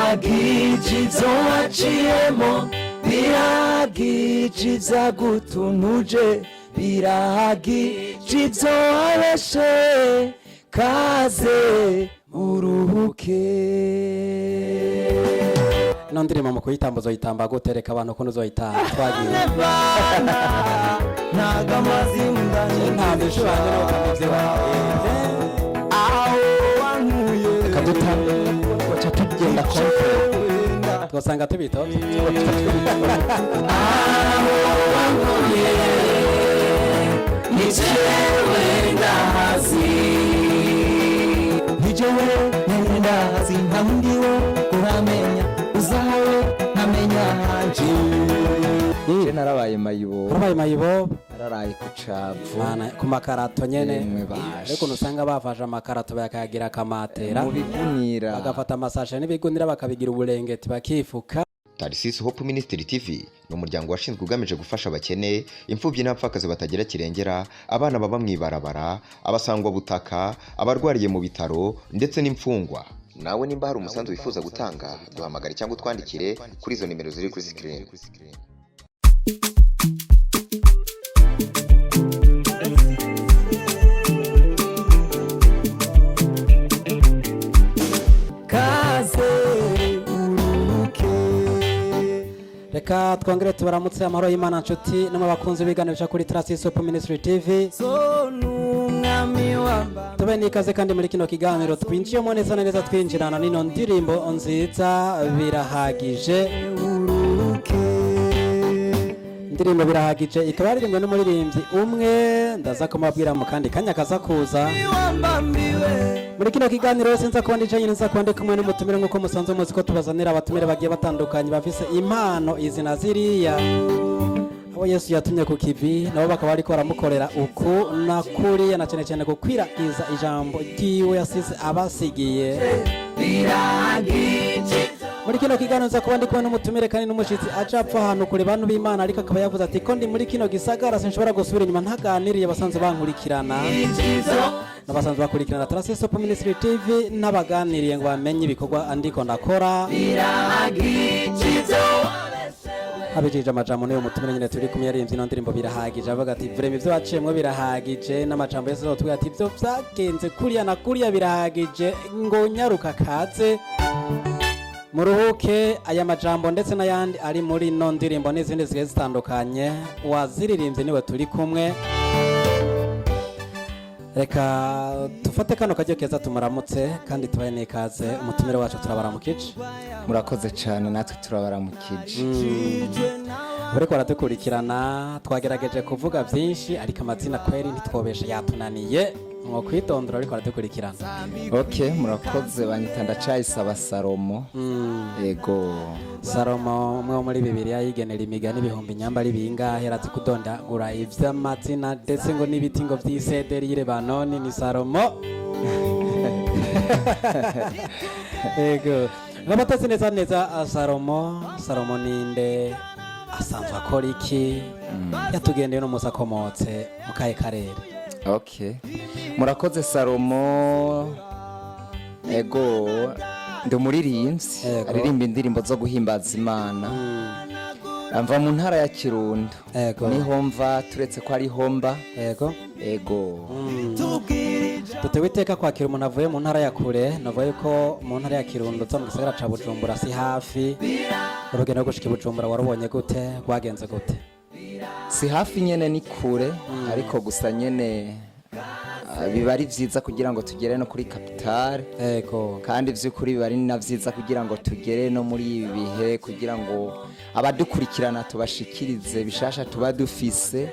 Birahagije ibyo waciyemo, birahagije ibyagutunuje, birahagije ibyo wabeshe. Kaze uruhuke. Ino ndirimbo mu kuyitamba uzoyitamba gute? Reka abantu ukuntu uzoyitamba, twagiye. Ntago amazimba. Ntabwo ishushanya n'uko ibyo. Aho wankuye. Reka dutange, baca tugenda kompe. Twasanga tubitoze. Ni jewe ndahazi, ni jewe nyine ndahazi, nta wundi wo kuhamenya, uzawe nkamenya hanje. Je narabaye mayibo. Urabaye mayibobo? Nararaye ku cavu. Mana, ku makarato nyene. Yemwe basha. Ariko usanga bafashe amakarato bakayagira akamatera. Mu bigunira. Bagafata amasashe n'ibigunira bakabigira uburengeti bakifuka. Tarisisi Hope Ministry TV ni umuryango washinzwe ugamije gufasha abakene, imfubyi n'abapfakazi batagira kirengera, abana baba mu ibarabara, abasangwabutaka, abarwariye mu bitaro ndetse n'imfungwa. Nawe nimba hari umusanzu wifuza gutanga, duhamagare cyangwa utwandikire kuri izo nimero ziri kuri sikirini. Kaze uruhuke. Reka twongere tubaramutse amahoro y'Imana, nshuti no mu bakunzi biganisha kuri Trasisi Hope Ministry TV. So n'umwami wamba. Tube n'ikaze kandi muri kino kiganiro twinjiyemo neza na neza, twinjirana n'ino ndirimbo nziza "Birahagije". Uruhuke. Indirimbo "Birahagije" ikaba yaririmbwe n'umuririmbyi umwe ndaza kumubabwira mu kandi kanya kaza kuza. Wambambiwe. Muri kino kiganiro sinza kuba ndicaye nyine, nza kuba ndi kumwe n'umutumire, nk'uko musanzwe muzi ko tubazanira abatumire bagiye batandukanye bafise impano izi na ziriya, abo Yesu yatumye ku kivi, nabo bakaba bariko baramukorera uku na kuriya, na cyane cyane gukwiragiza ijambo ryiwe yasize abasigiye. Muri kino kiganiro nza kuba ndi kumwe n'umutumire kandi n'umushitsi aja apfa ahantu kure, bantu b'Imana, ariko akaba yavuze ati ko ndi muri kino gisagara sinshobora gusubira inyuma ntaganiriye abasanzwe bankurikirana n'abasanzwe bakurikirana Tarasisi Hope Ministry TV, n'abaganiriye ngo bamenye ibikorwa andiko ndakora. Habijije amajambo n'uyu mutumire nyine turi kumwe yaririmbye ino ndirimbo "Birahagije", avuga ati vraiment ibyo waciyemwo birahagije, n'amajambo yose azotubwira ati ibyo byagenze kuriya na kuriya birahagije, ngo nyaruka kaze muruhuke. Aya majambo ndetse n'ayandi ari muri ino ndirimbo n'izindi zigiye zitandukanye, uwaziririmbye niwe turi kumwe. Reka dufate kano karyo keza tumuramutse kandi tubahe n'ikaze. Umutumire wacu, turabaramukije. Murakoze cyane, natwe turabaramukije. Bariko baradukurikirana, twagerageje kuvuga byinshi ariko amazina kweri ntitwobeshe yatunaniye, mwo kwitondora ariko baradukurikirana. Ok, murakoze. Banyita Ndacayisaba Salomo, yego. Salomo, umwe wo muri Bibiliya yigenera imigani ibihumbi nyamba ari bingahe, arazi kudondagura ivy'amazina ndetse ngo n'ibiti ngo vy'isederi y'i Lebanoni ni Salomo. Yego, nk'abatazi neza neza, Salomo, Salomo ninde? Asanzwe akora iki? Yatugendeye uno munsi akomotse mu kahe karere? Ok, murakoze. Salomo, ego, ndi umuririmbyi aririmba indirimbo zo guhimbaza Imana. Mva mu ntara ya Kirundo. Niho mva, turetse ko ariho mba. Ego. Dutewe iteka kwakira umuntu avuye mu ntara ya kure. Navuga yuko mu ntara ya Kirundo uza mu gisagara ca Bujumbura si hafi. Urugendo rwo gushika i Bujumbura warubonye gute? Rwagenze gute? Si hafi nyene, ni kure, ariko gusa nyene biba ari vyiza kugira ngo tugere no kuri kapitale. Kandi vy'ukuri biba ari na vyiza kugira ngo tugere no muri ibi bihe, kugira ngo abadukurikirana tubashikirize bishasha tuba dufise,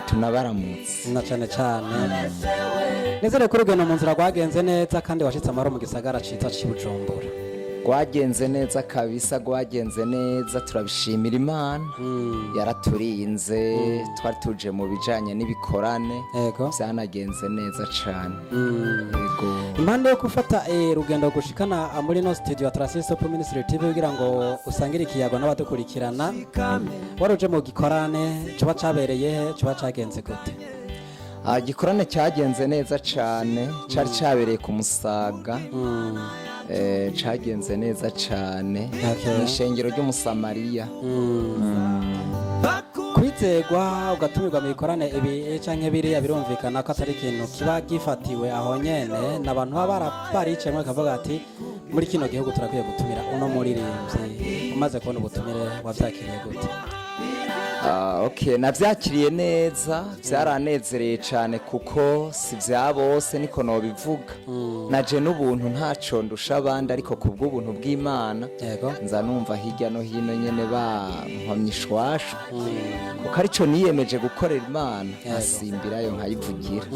tunabaramutse. Na cane cane nizere ko urugendo mu nzira rwagenze neza kandi washitse amahoro mu gisagara ciza c'i Bujumbura. Rwagenze neza kabisa, rwagenze neza, turabishimira Imana yaraturinze. Twari tuje mu bijanye n'ibikorane. Byanagenze neza cane, yego. Impande yo gufata rugendo gushikana muri no studio ya Trasisi Hope Ministry TV kugira ngo usangire ikiyago n'abadukurikirana, wari uje mu gikorane coba cabereye he? Coba cagenze gute? Igikorane cyagenze neza cane, cari cabereye ku Musaga. Cagenze neza cane. Okay. Mw'ishengero ry'Umusamariya. Kwizegwa ugatumirwa mu bikorane ibi canke biriya, birumvikana ko atari ikintu kiba gifatiwe aho nyene n'abantu baba baricayemwo bakavuga ati: "Muri kino gihugu turakwiye gutumira uno muririmbyi." Umaze kubona ubutumire, wavyakiriye gute? Ah, okay, navyakiriye neza, byaranezereye cane kuko si vya bose, niko nobivuga. Naje n'ubuntu, ntaco ndusha abandi, ariko kubw'ubuntu bw'Imana nza numva hirya no hino nyene bankomye ishwashwa, kuko arico niyemeje gukorera Imana, nkasimbirayo nkayivugira.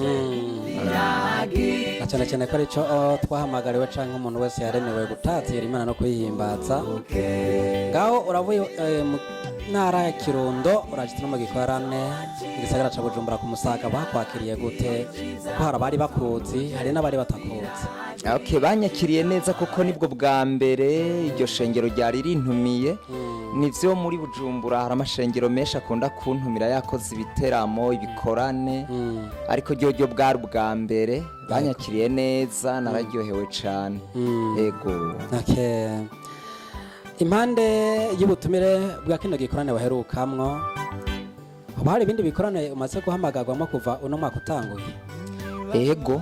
Na cyane cyane ko arico twahamagariwe canke umuntu wese yaremewe gutazira Imana no kuyihimbaza. Ngaho uravuye mu ntara ya Kirundo, urashitse no mu gikorane mu gisagara ca Bujumbura ku Musaga. Bakwakiriye gute, ko hari abari bakuzi, hari n'abari batakuzi? Okay, banyakiriye neza kuko nibwo bwa mbere iryo shengero ryari rintumiye. Nivyo, muri Bujumbura hari amashengero menshi akunda kuntumira yakoze ibiteramo, ibikorane, ariko ryo bwari ubwa mbere. Banyakiriye neza, nararyohewe cane, ego. Okay. Impande y'ubutumire bwa kino gikorane waherukamwo, hoba hari ibindi bikorane umaze guhamagarwamo kuva uno mwaka utanguye? Ego.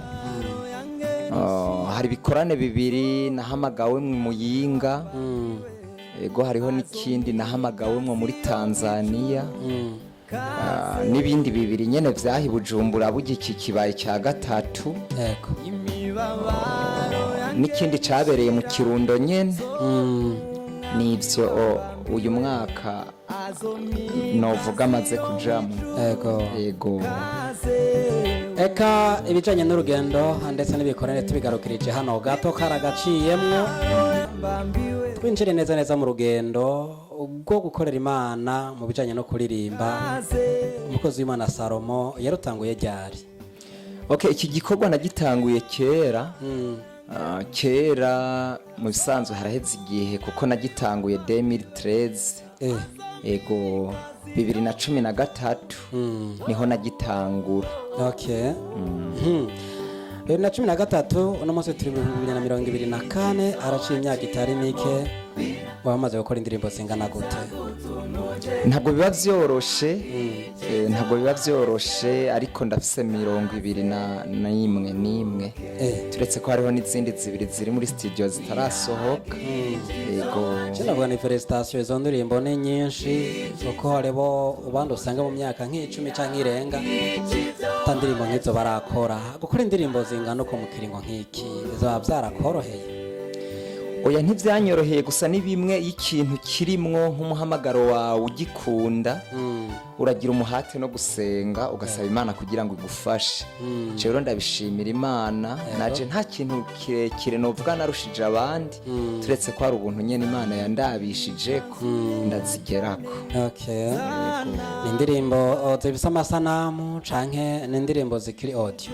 Oh, hari ibikorane bibiri nahamagawe mu Muyinga. Ego, hariho n'ikindi nahamagawemwo muri Tanzania. Ah, n'ibindi bibiri nyene vyahi Bujumbura, burya iki kibaye cya gatatu. N'ikindi cabereye mu Kirundo nyene. Nivyo uyu mwaka novuga amaze kujamwo. Ego. Eka, ibijanye n'urugendo ndetse n'ibikorane tubigarukirije hano gato karagaciyemwo, twinjire neza neza mu rugendo rwo gukorera Imana mu bijanye no kuririmba. Umukozi w'Imana Salomo yarutanguye ryari? Okay, iki gikorwa nagitanguye kera. Ah, kera mu bisanzwe haraheze igihe, kuko nagitanguye 2013. Ego, 2013 niho nagitangura. Okay. 2013, uno munsi turi mu 2024, haraciye imyaka itari mike. Waba gukora indirimbo zingana gute? Ntabwo biba vyoroshe, ntabwo biba vyoroshe, ariko ndafise 21 n'imwe, turetse ko hariho n'izindi zibiri ziri muri studio zitarasohoka, ego. Kinavuga ni félicitations, izo ndirimbo ni nyinshi, kuko hariho ubandi usanga mu myaka nk'icumi canke irenga ata ndirimbo nk'izo barakora. Gukora indirimbo zingana uko mu kiringo nk'iki, bizoba vyarakoroheye? Oya, ntibyanyoroheye, gusa ni bimwe iyo ikintu kirimwo nk'umuhamagaro wawe ugikunda, uragira umuhate no gusenga, ugasaba Imana kugira ngo igufashe. Rero ndabishimira Imana, naje nta kintu kirekire novuga narushije abandi, turetse ko hari ubuntu nyene Imana yandabishije ko ndazigerako. Okay. Ni indirimbo zifise amasanamu canke ni indirimbo zikiri audio?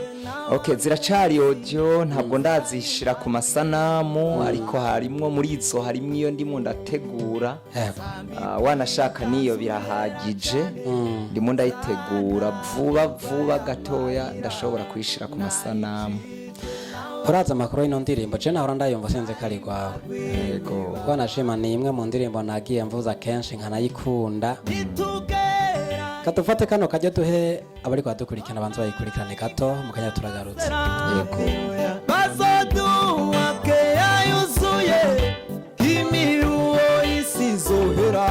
Okay, ziracari audio, ntabwo ndazishira ku masanamu, ariko harimwo, muri izo harimwo iyo ndimo ndategura. Ah, wanashaka niyo birahagije, ndimo ndayitegura vuba vuba gatoya ndashobora kuyishira ku masanamu. Uraza amakuru y'ino ndirimbo, je nahora ndayumva sinzi ko ari rwawe. Yego. Wanashima ni imwe mu ndirimbo nagiye mvuza kenshi nkanayikunda. Katufate kano kajya duhe abari kubadukurikirana banze bayikurikirane gato, mu kanya turagarutse. Yego. Bazoduha keya yuzuye imiruwo isi izohera,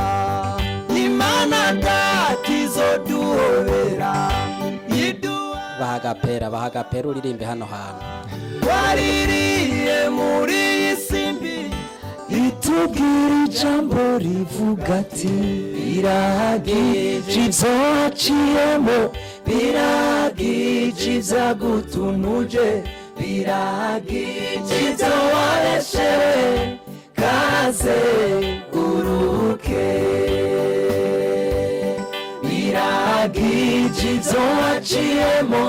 Imana Data izoduhobera iduha. Bahagapera, bahagapera, uririmbe hano hantu. Waririye muri iyi si mbi. Itubwira ijambo rivuga ati: "Birahagije ibyo waciyemo, birahagije ibyagutunuje, birahagije ibyo wareshewe, kaze uruhuke. Birahagije ibyo waciyemo,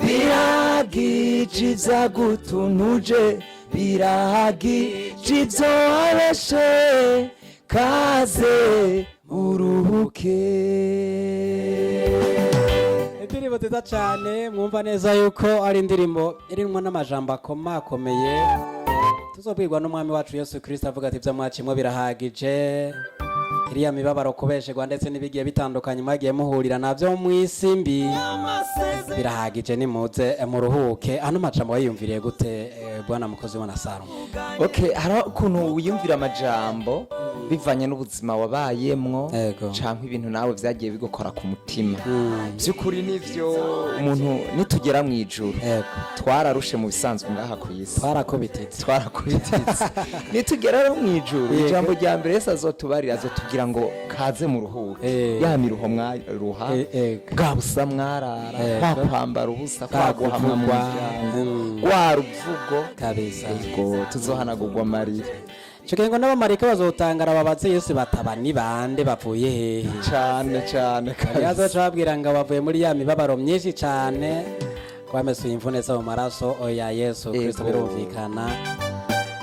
birahagije ibyagutunuje, birahagije ibyo wareshe, kaze uruhuke." Indirimbo nziza cyane, mwumva neza yuko ari indirimbo irimo n'amajambo akomakomeye. Tuzobwirwa n'umwami wacu Yesu Kristo avuga ati ibyo mwacimwo birahagije, iriya mibabaro, kubesherwa ndetse n'ibigiye bitandukanye mwagiye muhurira nabyo mu isi mbi birahagije, nimuze muruhuke. Ano majambo wayiyumviriye gute, bwana mukozi wa na Salomo? Okay, hari ukuntu wiyumvira amajambo bivanye n'ubuzima wabayemwo canke ibintu nawe vyagiye bigukora ku mutima. By'ukuri nivyo, umuntu nitugera mu ijuru, twararushe mu bisanzwe ngaha ku isi. Twarakubititse. Twarakubititse. Nitugera rero mu ijuru, ijambo rya mbere Yesu azotubarira, azotubwira ngo kaze mu ruhuke. Ya miruho mwaruha, bwa busa mwarara, kwa kwambara ubusa, kwa guhamwa mu kuvugwa. miryango, rwa ruvugo. Yego, tuzohanagurwa amarira. Ico gihe ngo n'abamarayika bazotangara, babaze Yesu bataba ni bande, bavuye hehe? Cane cane. Yazoca babwira ngo bavuye muri ya mibabaro myinshi cane, twamesuye imvune zo mu maraso ya Yesu Kristo. Birumvikana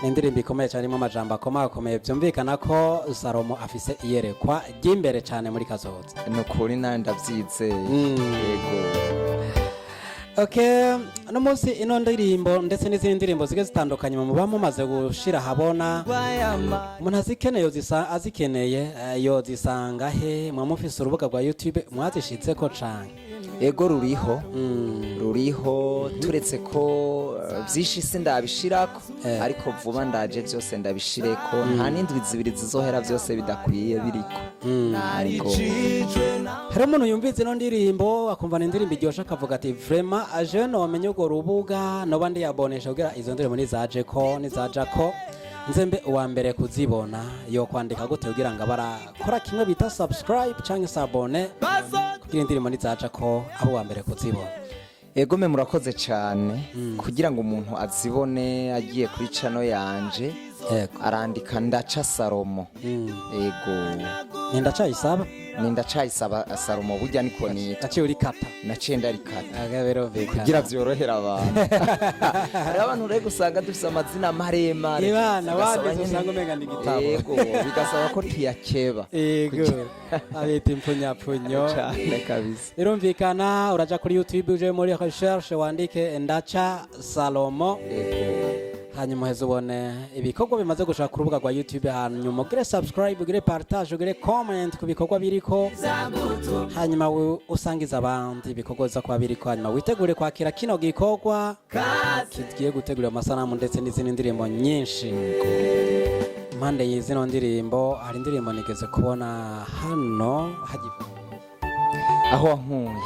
ni indirimbo ikomeye cyane, irimo amajambo akomakomeye, byumvikana ko Salomo afise iyerekwa ry'imbere cyane muri kazoza. Ni ukuri, nawe ndabyizeye, yego. Okay, no munsi ino ndirimbo ndetse n'izindi ndirimbo zigiye zitandukanye muba mumaze gushira habona, umuntu azikeneye azikeneye yozisanga he? Muba mufise urubuga rwa YouTube mwazishitseko canke? Ego, ruriho, ruriho, turetse ko byinshi sindabishirako, ariko vuba ndaje byose ndabishireko. Nta n'indwi 2 zizohera byose bidakwiye biriko. Yego. Hari umuntu yumvise ino ndirimbo akumva ni indirimbo iryoshe, akavuga ati vraiment aje nomenya urwo rubuga, noba ndiyabonesha kugira izo ndirimbo nizaje ko nizaja ko nze mbe uwa mbere kuzibona. Yo kwandika gute kugira ngo abarakora kimwe bita subscribe canke s'abonner, kugira indirimbo nizaja ko abo uwa mbere kuzibona? Egome, murakoze cyane. Kugira ngo umuntu azibone, agiye kuri channel yanje, arandika Ndaca Salomo. Ego. Ni Ndacayisaba? Ni Ndacayisaba Salomo, burya niko nitwa. Naciye urikata? Naciye ndarikata. Aga, birumvikana. Kugira vyorohera abantu. Hariho abantu rero usanga dufise amazina maremare. Ibana Bigasaba wanditse usanga umenga ni igitabo. Yego, bigasaba ko tuyakeba. Ego, abita impfunyapfunyo. Cane kabisa. Birumvikana, uraja kuri YouTube, uje muri recherche wandike Ndaca Salomo, hanyuma uheze ubone ibikorwa bimaze gushaka ku rubuga rwa YouTube, hanyuma ugire subscribe, ugire partage, ugire comment ku bikorwa biriko, hanyuma usangize abandi ibikorwa biza kuba biriko, hanyuma witegure kwakira kino gikorwa kigiye gutegura amasanamu ndetse n'izindi ndirimbo nyinshi. Impande y'izino ndirimbo hari indirimbo nigeze kubona hano hagivuga Aho wankuye.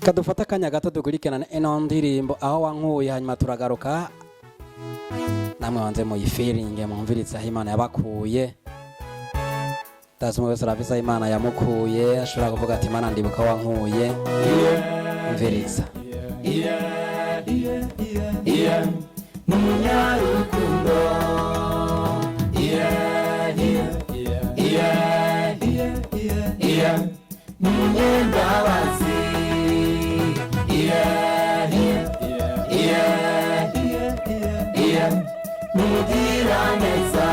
Kadufata akanya gato dukurikirane ino ndirimbo Aho Wankuye, hanyuma turagaruka namwe wanze muyifiringe, mwumvirize aho Imana yabakuye. Ndazi umwe wese arafise aho Imana yamukuye, ashobora kuvuga ati Imana, ndibuka aho wankuye. Umviriza. N'umunyarukundo, yeah, n'umunyembabazi, yeah, n'umugiraneza.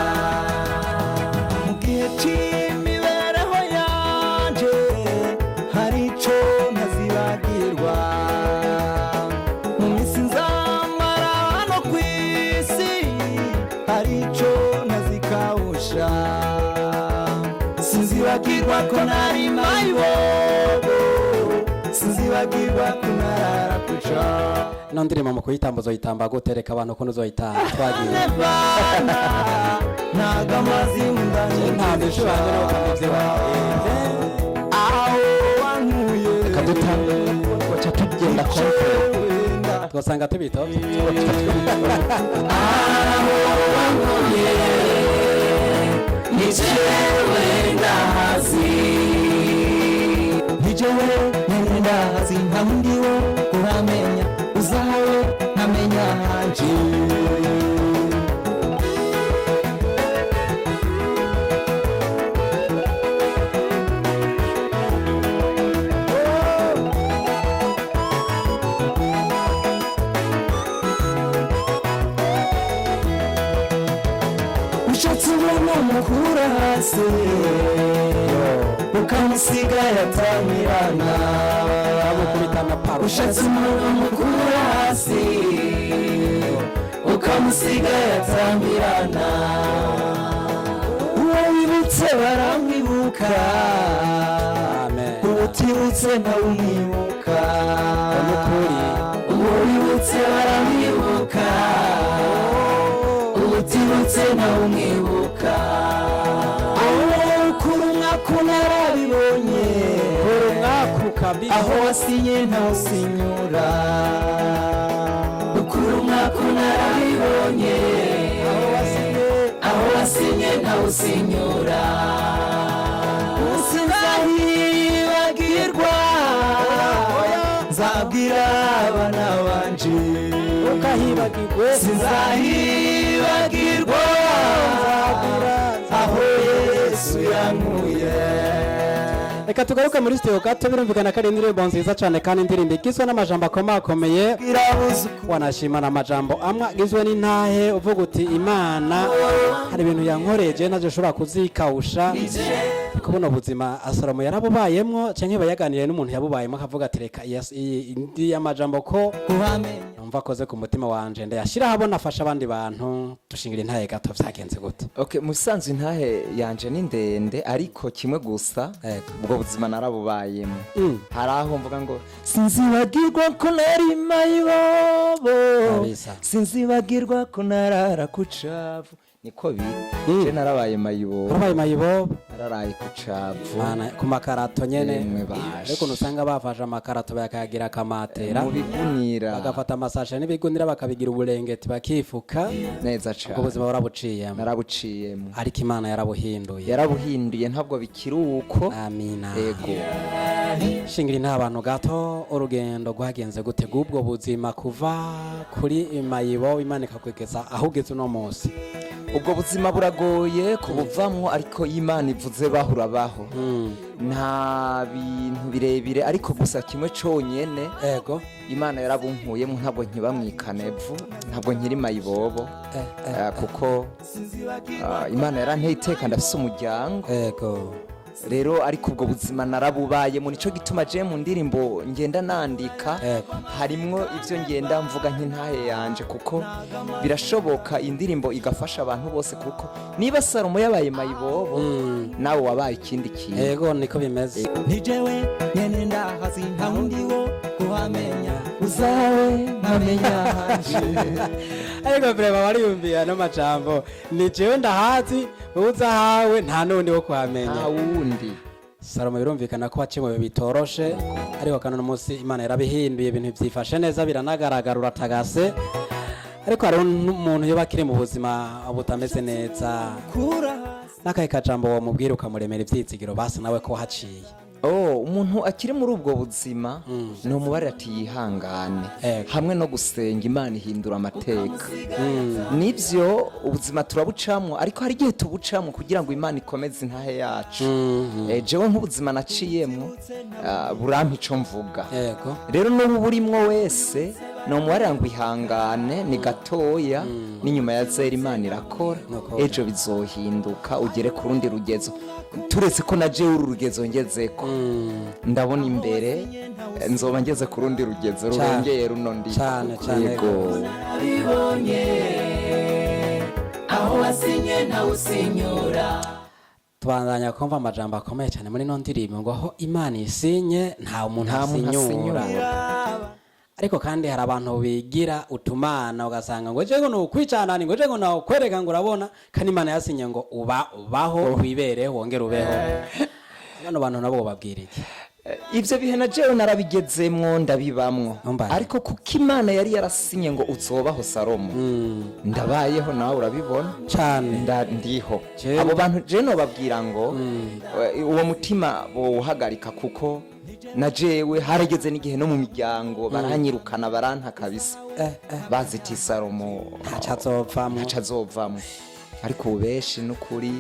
Mu gihe c'imibereho yanje hari ico ntazibagirwa, mu minsi nzamara hano ku isi hari ico ntazikawusha. Sinzibagirwa ko nari mayibobo, sinzibagirwa ko narara kuca. Ino ndirimbo mu kuyitamba uzoyitamba gute? Reka abantu ukuntu uzoyitamba, twagiye. Bana ntago amazi ndanje. Ntabwo ishushanya n'uko ibyo. Aho wankuye. Reka dutanga, twaca tugenda complete. Twasanga tubitovye. Ni jewe ndahazi, ni jewe nyine ndahazi, nta wundi wo kuhamenya, uzawe nkamenya hanje. Ushatse ubona umukura hasi ukamusiga yatamirana. Bamukubita na paro. Ushatse umuntu umukura hasi. Uwamusigaye atambirana, uwo wibutse baramwibuka. Amen. Utibutse ntawumwibuka. Nukuri. Uwo wibutse baramwibuka, utibutse ntawumwibuka. Kuri umwaka narabibonye. Kuri umwaku kabisa. Aho wasinye ntawusinyura. Ukuri umwaka narabibonye, aho wasinye ntawusinyura. Sinzahibagirwa, nzabwira abana banje. Ukahibagirwe. Sinzahibagirwa aho Yesu yankuye. Reka tugaruke muri studio gato. Birumvikana ko ari indirimbo nziza cyane, kandi indirimbo igizwe n'amajambo akomakomeye. Bwirabuzuku. Wanashima amajambo amwe agizwe n'intahe, uvuga uti: "Imana hari ibintu yankoreje ntacyo ushobora kuzikawusha." Ariko buno buzima Salomo yarabubayemwo, canke bayaganiriye n'umuntu yabubayemo, akavuga ati: "Reka iyi indi amajambo ko numva akoze ku mutima wanje, ndayashyira ahabona afasha abandi bantu." Dushingira intahe gato, vyagenze gute? Okay, musanzwe intahe yanje ni ndende, ariko kimwe gusa, ubwo buzima narabubayemo. Hari aho mvuga ngo sinzibagirwa ko nari mayibobo. Sinzibagirwa ko narara ku cavu, niko biri. Je narabaye mayibobo. Warabaye mayibobo? Nararaye ku cavu. Mana, ku makarato nyene. Yemwe basha. Ariko usanga bafashe amakarato bakayagira akamatera, mu bigunira. Bagafata amasashe n'ibigunira bakabigira uburengeti, bakifuka. Neza Ubwo cane. buzima warabuciyemo? Narabuciyemo. Ariko Imana yarabuhinduye. Yarabuhinduye, ntabwo bikiri uko. Amina. Ego. Shingira nta bantu gato, urugendo rwagenze gute bw'ubwo buzima kuva kuri mayibo, Imana ikakugeza aho ugeze uno munsi? Ubwo buzima buragoye kubuvamwo, ariko iyo Imana ivuze bahura baho. Nta bintu birebire, ariko gusa kimwe conyene, Imana yarabunkuyemo, ntabwo nkiba mu ikanevu, ntabwo nkiri mayibobo. Kuko Imana yaranteye iteka, ndafise umuryango. Rero ariko ubwo buzima narabubayemo, nico gituma je mu ndirimbo ngenda nandika harimwo ivyo ngenda mvuga nk'intahe yanje, kuko birashoboka indirimbo igafasha abantu bose, kuko niba Salomo yabaye mayibobo, nawe wabaye ikindi kintu. Ego, niko bimeze. Ni jewe nyene ndahazi, nta wundi wo kuhamenya, uzawe nkamenya hanje. Ariko vraiment bariyumviye ano majambo: "Ni jewe ndahazi, wowe uza ahawe, nta n'undi wo kuhamenya." Nta wundi. Salomo, birumvikana ko waciye mu bihe bitoroshe, ariko kandi uno munsi Imana yarabihinduye, ibintu byifashe neza, biranagaragara, uratagase. Ariko hariho n'umuntu yoba akiri mu buzima butameze neza, n'akahe kajambo wamubwira ukamuremera ibyizigiro, basi nawe ko wahaciye? Oh, umuntu akiri muri ubwo buzima ni umubare ati yihangane, hamwe no gusenga Imana ihindura amateka. Nibyo, ubuzima turabucamwo, ariko hari igihe tubucamwo kugira ngo Imana ikomeze intahe yacu. Jewe nk'ubuzima naciyemwo, burampa ico mvuga. Rero n'ubu burimwo wese ni umubare ngo ihangane, ni gatoya, n'inyuma ya zera Imana irakora. Nuko. Ejo bizohinduka, ugere ku rundi rugezo, turetse ko na jewe uru rugezo ngezeko ndabona imbere, nzoba ngeze ku rundi rugezo rurengeye runo ndi. Cane, cane. Yego. Bibonye aho wasinye ntawusinyura. Tubandanya kumva amajambo akomeye cyane muri ino ndirimbo ngo aho Imana isinye nta muntu Nta muntu asinyura. asinyura. Ariko kandi hari abantu bigira utumana, ugasanga ngo jego ni ukwicanani, ngo jego nawukwereka, ngo urabona kandi Imana yasinye ngo uba ubaho, wibereho, wongere ubeho. Bano bantu nabo babwira iki? Ivyo bihe na jewe narabigezemwo, ndabibamwo. Umva. Ariko kuko Imana yari yarasinye ngo uzobaho Salomo, ndabayeho, nawe urabibona. Cane. Ndiho. Jewe- Abo bantu je nobabwira ngo uwo mutima bowuhagarika, kuko na jewe harageze n'igihe no mu miryango baranyirukana, baranta kabisa, bazita Salomo ntaco azovamwo. Ntaco azovamwo. Ariko ubu benshi n'ukuri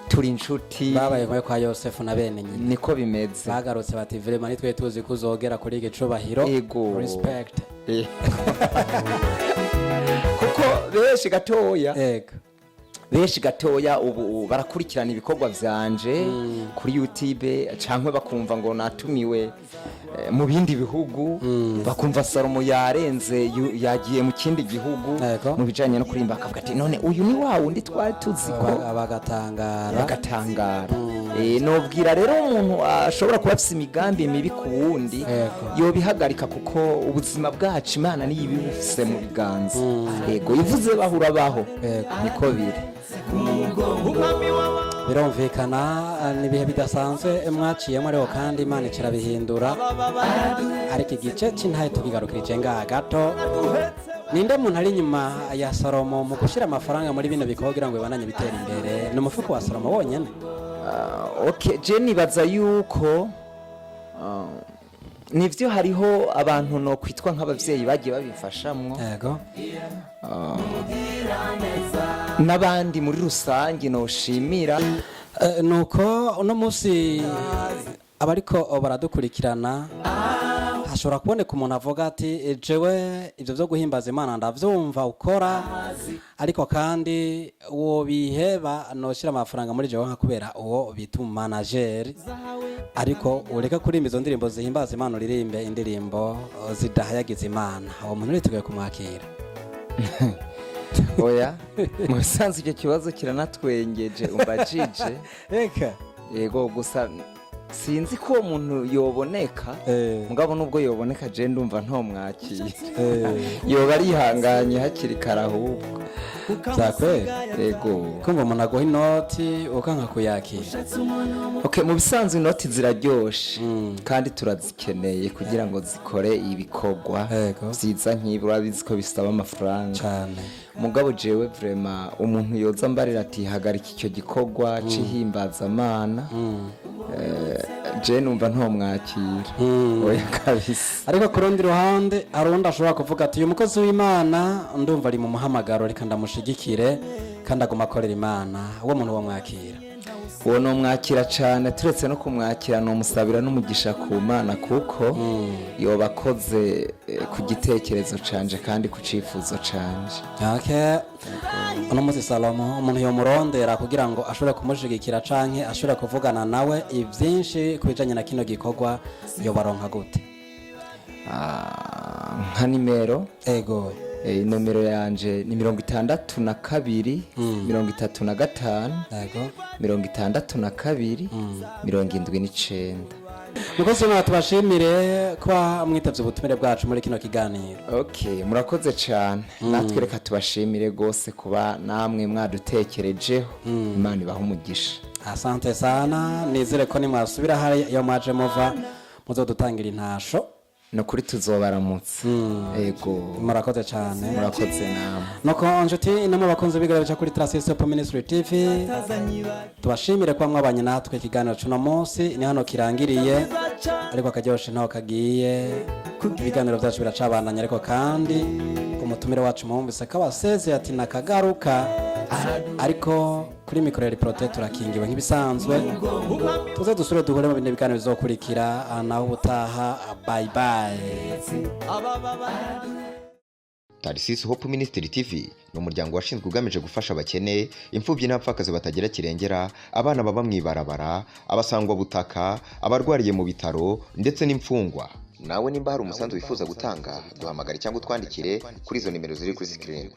turi inshuti. Babaye kumwe kwa Yosefu na bene nyina. Niko bimeze. Bagarutse bati: "Vraiment nitwe tuzi ko uzogera kuri iki cubahiro." Ego. Respect. Kuko benshi gatoya, benshi gatoya ubu barakurikirana ibikorwa vyanje kuri YouTube, canke bakumva ngo natumiwe. mu bindi bihugu, bakumva Salomo yarenze, yagiye mu kindi gihugu mu bijanye no kuririmba, bakavuga ati: "None uyu ni wa wundi twari tuzi ko?" Bagatangara. Bagatangara. Nobwira rero umuntu ashobora kuba afise imigambi mibi ku wundi, yobihagarika, kuko ubuzima bwacu Imana niyo ibibufise mu biganza. Yego, ivuze bahura baho, niko biri. Birumvikana, ni ibihe bidasanzwe mwaciyemo, ariko kandi Imana ikirabihindura. Ariko igice cy'intahe tukigarukirije ngaha gato. Ninde muntu ari inyuma ya Salomo mu gushyira amafaranga muri bino bikorwa kugira ngo bibandanye bitera imbere? Ni umufuko wa Salomo wonyene? Okay, je nibaza yuko nivyo, hariho abantu no kwitwa nk'abavyeyi bagiye babifashamwo, n'abandi muri rusange noshimira. Nuko uno munsi abariko baradukurikirana, hashobora kuboneka umuntu avuga ati: "Jewe ibyo byo guhimbaza Imana ndavyumva ukora, ariko kandi uwo biheba noshyira amafaranga muri jewe nka kubera uwo bita umumanajeri, ariko ureke kuririmba izo ndirimbo zihimbaza Imana, uririmbe indirimbo zidahayagiza Imana." Uwo muntu uriteguye kumwakira? Oya, mu bisanzwe icyo kibazo kiranatwengeje umbajije. Reka. Yego, gusa sinzi ko uwo muntu yoboneka. Mugabo nubwo yoboneka, je ndumva ntomwakira. Yoba arihanganye hakiri kare ahubwo. Byakwera. Yego. Kumva umuntu aguha inoti ukanka kuyakira. Okay, mu bisanzwe inoti ziraryoshe kandi turazikeneye kugira ngo zikore ibikorwa vyiza nk'ibi. Urabizi ko bisaba amafaranga. Cyane. Mugabo jewe vraiment, umuntu yoza mbarira ati: "Hagarika icyo gikorwa c'ihimbazamana," je numva ntomwakira, oya kabisa. Ariko ku rundi ruhande hari uwundi ashobora kuvuga ati: "Uyu mukozi w'Imana ndumva ari mu muhamagaro, reka ndamushigikire kandi aguma akorera Imana." Uwo muntu wamwakira? Uwo nomwakira cane. Turetse no kumwakira, nomusabira n'umugisha ku Mana, kuko yoba akoze ku gitekerezo canje kandi ku cifuzo canje. Okay. Uno munsi Salomo, umuntu yomurondera kugira ngo ashobore kumushigikira canke ashobore kuvugana nawe ivyinshi ku bijanye na kino gikorwa, yobaronka gute? Nka nimero? Ego. Inomero yanje ni 62, 35, 62, 79. Mukozi w'Imana, tubashimire kuba mwitavye ubutumire bwacu muri kino kiganiro. Okay, murakoze cyane. Natwe reka tubashimire rwose kuba namwe mwadutekerejeho. Imana ibahe umugisha. Asante sana. Nizere ko nimwasubira hari iyo mwaje muva muzodutangira intasho. Ni ukuri tuzobaramutse, yego. Murakoze cyane. Murakoze namwe. Nuko nshuti namwe bakunze bigaragaje bica kuri Trasisi Hope Ministry TV, tubashimire kuba mwabanye natwe. Ikiganiro cuno munsi ni hano kirangiriye, ariko akaryoshe ntaho kagiye. Ibiganiro byacu biracabandanya, ariko kandi umutumire wacu mwumvise ko abasezeye ati nakagaruka. Ariko kuri mikoro ya Prote turakingiwe nk'ibisanzwe. Tuze dusure duhure mu bindi biganiro bizokurikira. Naho ubutaha, bye bye. Tarisisi Hope Ministry TV ni umuryango washinzwe ugamije gufasha abakene, imfubyi n'abapfakazi batagira kirengera, abana baba mu ibarabara, abasangwabutaka, abarwariye mu bitaro ndetse n'imfungwa. Nawe nimba hari umusanzu wifuza gutanga, duhamagare cyangwa utwandikire kuri izo nimero ziri kuri screen.